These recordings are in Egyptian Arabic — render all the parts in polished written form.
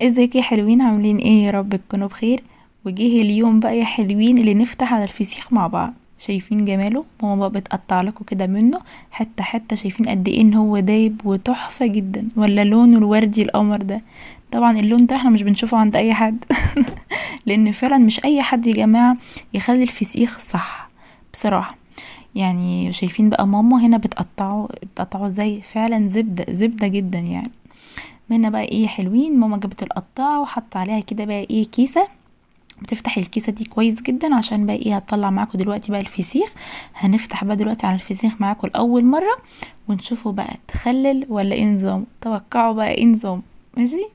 ازيك يا حلوين؟ عاملين ايه؟ يا رب تكونوا بخير. وجه اليوم بقى يا حلوين اللي نفتح على الفسيخ مع بعض. شايفين جماله؟ ماما بقى بتقطع لكم كده منه حتة حتة. شايفين قد ايه ان هو دايب وتحفه جدا، ولا لونه الوردي القمر ده؟ طبعا اللون ده احنا مش بنشوفه عند اي حد لان فعلا مش اي حد يا جماعة يخلي الفسيخ صح بصراحة. يعني شايفين بقى ماما هنا بتقطعه ازاي؟ فعلا زبدة زبدة جدا يعني. هنا بقى ايه حلوين، ماما جابت القطاعه وحط عليها كده بقى ايه كيسه. بتفتح الكيسة دي كويس جدا عشان بقى ايه هتطلع معاكم دلوقتي بقى الفسيخ. هنفتح بقى دلوقتي على الفسيخ معاكم لاول مرة ونشوفه بقى اتخلل ولا ايه نظام. توقعوا بقى ايه نظام. ماشي،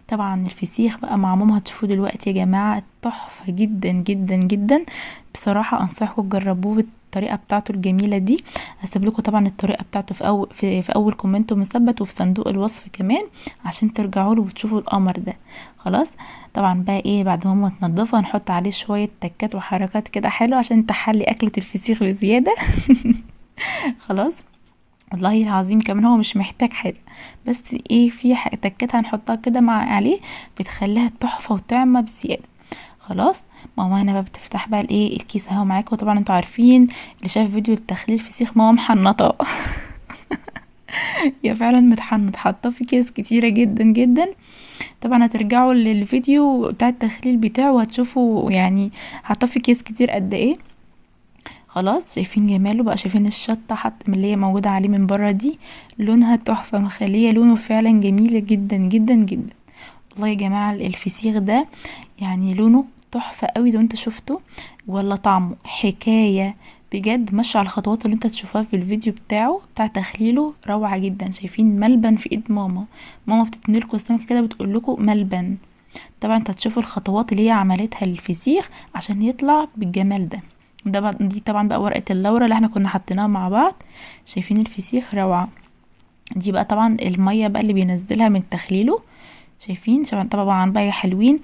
طبعا الفسيخ بقى مع ماما هتشوفوه دلوقتي يا جماعة تحفة جدا جدا جدا بصراحة. انصحكم تجربوه بالطريقة بتاعته الجميلة دي. هسيب لكم طبعا الطريقة بتاعته في اول comment مثبت وفي صندوق الوصف كمان عشان ترجعوا له وتشوفوا القمر ده. خلاص طبعا بقى ايه بعد ما ماما تنضفه هنحط عليه شوية تكات وحركات كده حلوة عشان تحلي اكله الفسيخ بزيادة خلاص والله العظيم كمان هو مش محتاج حاجة، بس ايه في تكات هنحطها كده مع عليه بتخليها تحفة وطعمه بزيادة. خلاص ماما هنا بقى بتفتح بقى الايه الكيس اهو معاكم. طبعا انتوا عارفين اللي شاف فيديو التخليل فسيخ ماما محنطه يا فعلا متحنط، حاطاه في كيس كتيرة جدا جدا. طبعا هترجعوا للفيديو بتاع التخليل بتاعه وهتشوفوا يعني حاطاه في كيس كتير قد ايه. خلاص شايفين جماله بقى، شايفين الشطه حتى من اللي هي موجودة عليه من بره دي لونها تحفة، مخليه لونه فعلا جميل جدا جدا جدا. والله يا جماعة الفسيخ ده يعني لونه تحفة قوي زي ما انتوا شفتوا، ولا طعمه حكاية بجد. ماشي على الخطوات اللي انت تشوفها في الفيديو بتاعه بتاع تخليله، روعه جدا. شايفين ملبن في ايد ماما، ماما بتتنلكوا السمكة كده بتقول لكم ملبن. طبعا انت هتشوفوا الخطوات اللي هي عملتها للفسيخ عشان يطلع بالجمال ده. دي طبعا بقى ورقة اللورة اللي احنا كنا حاطيناها مع بعض. شايفين الفسيخ روعه. دي بقى طبعا المية بقى اللي بينزلها من تخليله. شايفين طبعا بقى يا حلوين،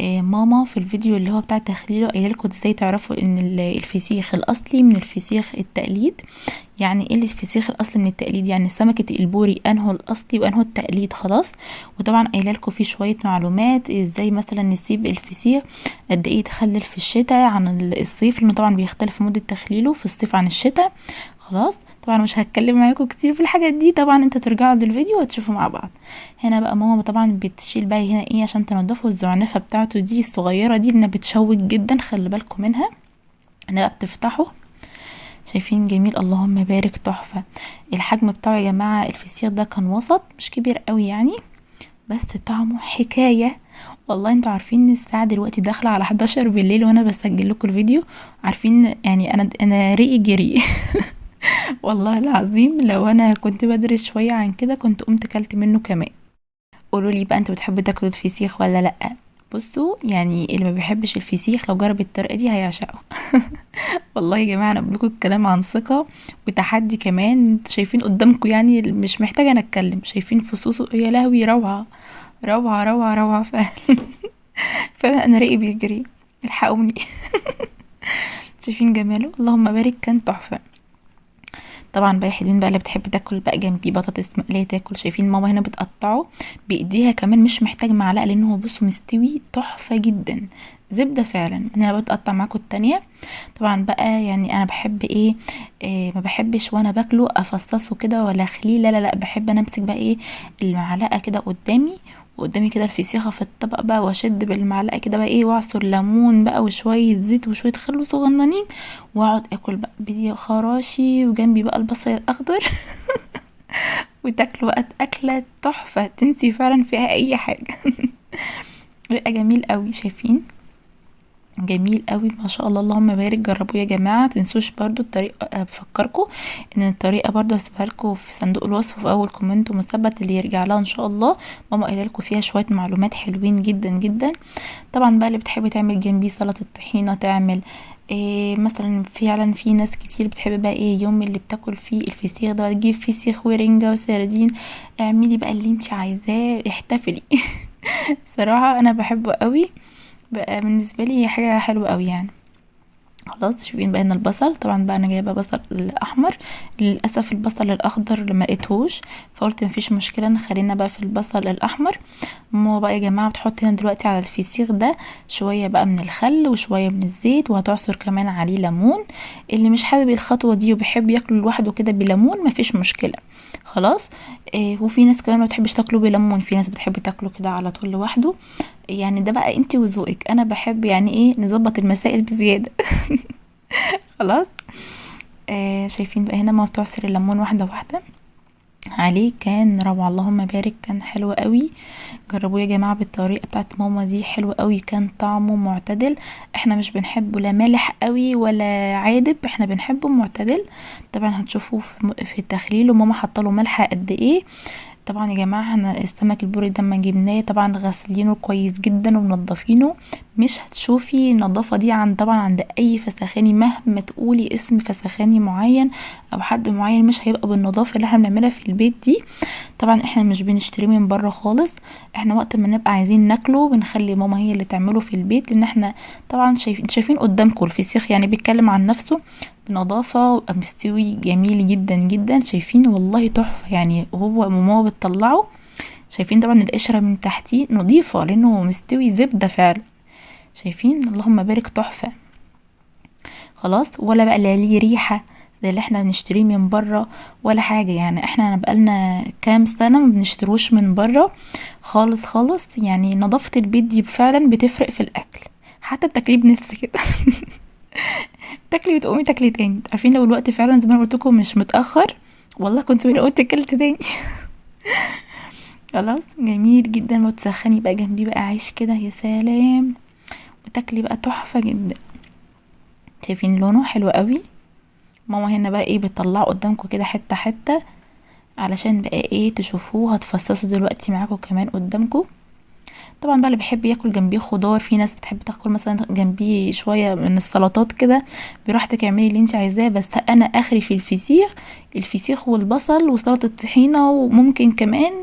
ماما في الفيديو اللي هو بتاع تخليله قايله لكم ازاي تعرفوا ان الفسيخ الاصلي من الفسيخ التقليد. يعني ايه الفسيخ الاصلي من التقليد؟ يعني سمكة البوري انه الاصلي وانه التقليد. خلاص وطبعا قايله لكم في شوية معلومات ازاي مثلا نسيب الفسيخ قد ايه يتخلل في الشتاء عن الصيف، لانه طبعا بيختلف مده تخليله في الصيف عن الشتاء. خلاص طبعا مش هتكلم معاكم كتير في الحاجات دي، طبعا انت ترجعوا للفيديو وهتشوفوا مع بعض. هنا بقى ماما طبعا بتشيل بقى هنا ايه عشان تنضفوا الزعنفه بتاعته دي الصغيرة دي لانها بتشوك جدا، خلي بالكم منها. هنا بقى بتفتحه، شايفين جميل اللهم بارك تحفة. الحجم بتاعه يا جماعة الفسيخ ده كان وسط مش كبير قوي يعني، بس طعمه حكاية والله. انتوا عارفين ان الساعة دلوقتي داخله على 11 بالليل وانا بسجل لكم الفيديو، عارفين يعني انا ريقي جري والله العظيم. لو انا كنت بدري شوية عن كده كنت قمت كلت منه كمان. قولوا لي بقى انتوا بتحبوا تاكلوا الفسيخ ولا لا؟ بصوا يعني اللي ما بيحبش الفسيخ لو جرب الطريقة دي هيعشقه والله يا جماعة انا بقول لكم الكلام عن ثقة وتحدي كمان. شايفين قدامكم يعني مش محتاجه انا اتكلم، شايفين فصوصه يا لهوي روعه روعه روعه روعه فعلا فعلا انا رقي بيجري، الحقوني شايفين جماله اللهم بارك، كان تحفة. طبعا بقى يا حلوين بقى اللي بتحب تاكل بقى جنبي بطاطس مقلية تاكل. شايفين ماما هنا بتقطعه بايديها كمان، مش محتاج معلقه لان هو بصوا مستوي تحفة جدا زبدة فعلا. انا بتقطع معاكم التانية. طبعا بقى يعني انا بحب ايه، ما بحبش وانا باكله افصصه كده ولا اخليه، لا لا لا، بحب انا امسك بقى ايه المعلقة كده قدامي، وقدامي كده الفسيخه في الطبق بقى، واشد بالمعلقه كده بقى ايه، واعصر ليمون بقى وشوية زيت وشوية خل صغننين، واقعد اكل بقى بخراشي وجنبي بقى البصل الاخضر وتاكلوا بقى اكله تحفة تنسي فعلا فيها اي حاجة بيبقى جميل قوي. شايفين جميل قوي ما شاء الله اللهم بارك. جربوه يا جماعة، تنسوش برضو الطريقة، بفكركم ان الطريقة برضو هسيبها لكم في صندوق الوصف في اول comment مثبت اللي يرجع لها ان شاء الله. ماما قايله لكم فيها شوية معلومات حلوين جدا جدا. طبعا بقى اللي بتحب تعمل جنبيه سلطة طحينه تعمل إيه مثلا، فعلا في ناس كتير بتحب بقى ايه يوم اللي بتاكل فيه الفسيخ ده تجيب فسيخ ورنجه وسردين، اعملي بقى اللي انت عايزاه، احتفلي صراحة انا بحبه قوي بقى، بالنسبة لي حاجة حلوة قوي يعني. خلاص شايفين بقى هنا البصل، طبعا بقى انا جايبه بصل الاحمر، للاسف البصل الاخضر ما لقيتهوش، فقلت مفيش مشكلة نخلينا بقى في البصل الاحمر. ماما بقى يا جماعة بتحط هنا دلوقتي على الفسيخ ده شوية بقى من الخل وشوية من الزيت، وهتعصر كمان عليه ليمون. اللي مش حابب الخطوة دي وبيحب ياكله لوحده كده بليمون مفيش مشكلة. خلاص وفي ناس كمان ما بتحبش تاكله بليمون، في ناس بتحب تاكله كده على طول لوحده، يعني ده بقى انتي وذوقك. انا بحب يعني ايه نظبط المسائل بزيادة. خلاص شايفين بقى هنا ما بتعصر الليمون واحدة واحدة عليه، كان روعه اللهم بارك، كان حلو قوي. جربوه يا جماعة بالطريقة بتاعت ماما دي، حلو قوي، كان طعمه معتدل. احنا مش بنحبه لا مالح قوي ولا عادب، احنا بنحبه معتدل. طبعا هتشوفوه في التخليل وماما حاطه له ملح قد ايه. طبعا يا جماعة احنا السمك البوري ده لما جبناه طبعا غسلينه كويس جدا ومنضفينه، مش هتشوفي النظافة دي عن طبعا عند اي فسخاني، مهما تقولي اسم فسخاني معين او حد معين مش هيبقى بالنظافة اللي احنا بنعملها في البيت دي. طبعا احنا مش بنشتريه من بره خالص، احنا وقت ما نبقى عايزين ناكله بنخلي ماما هي اللي تعمله في البيت، لان احنا طبعا شايفين قدامكم الفسيخ يعني بيتكلم عن نفسه بنظافه ويبقى مستوي جميل جدا جدا. شايفين والله تحفة يعني، وهو ماما بتطلعه شايفين طبعا القشرة من تحتيه نظيفة لانه مستوي زبدة فعلا. شايفين اللهم بارك تحفة. خلاص ولا بقى لا ليه ريحه زي اللي احنا بنشتريه من بره ولا حاجة، يعني احنا بقالنا كام سنة ما بنشتروش من بره خالص خالص. يعني نظافة البيت دي فعلا بتفرق في الاكل، حتى بتاكليه بنفس كده. تاكلي وتقومي تاكلي تاني. عارفين لو الوقت فعلا زي ما قلت لكم مش متاخر والله كنت من قلت اكلت تاني. خلاص جميل جدا. وتسخني بقى جنبيه بقى عيش كده، يا سلام، وتاكلي بقى تحفة جدا. شايفين لونه حلو قوي. ماما هنا بقى ايه بتطلعه قدامكم كده حتة حتة علشان بقى ايه تشوفوه، هتفصصوا دلوقتي معاكم كمان قدامكم. طبعا بقى اللي بيحب ياكل جنبيه خضار، في ناس بتحب تاكل مثلا جنبيه شوية من السلطات كده، براحتك اعملي اللي انت عايزاه. بس انا اخري في الفسيخ، الفسيخ والبصل وسلطة الطحينه وممكن كمان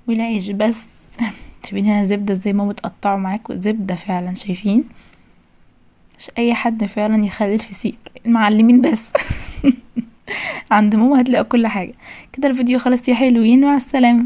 والعيش بس. شايفين هنا زبدة زي ما بتقطعوا معاكم زبدة فعلا، شايفين مش اي حد فعلا يخلي الفسيخ، المعلمين بس. عند ماما هتلاقوا كل حاجة كده. الفيديو خلص يا حلوين، مع السلامة.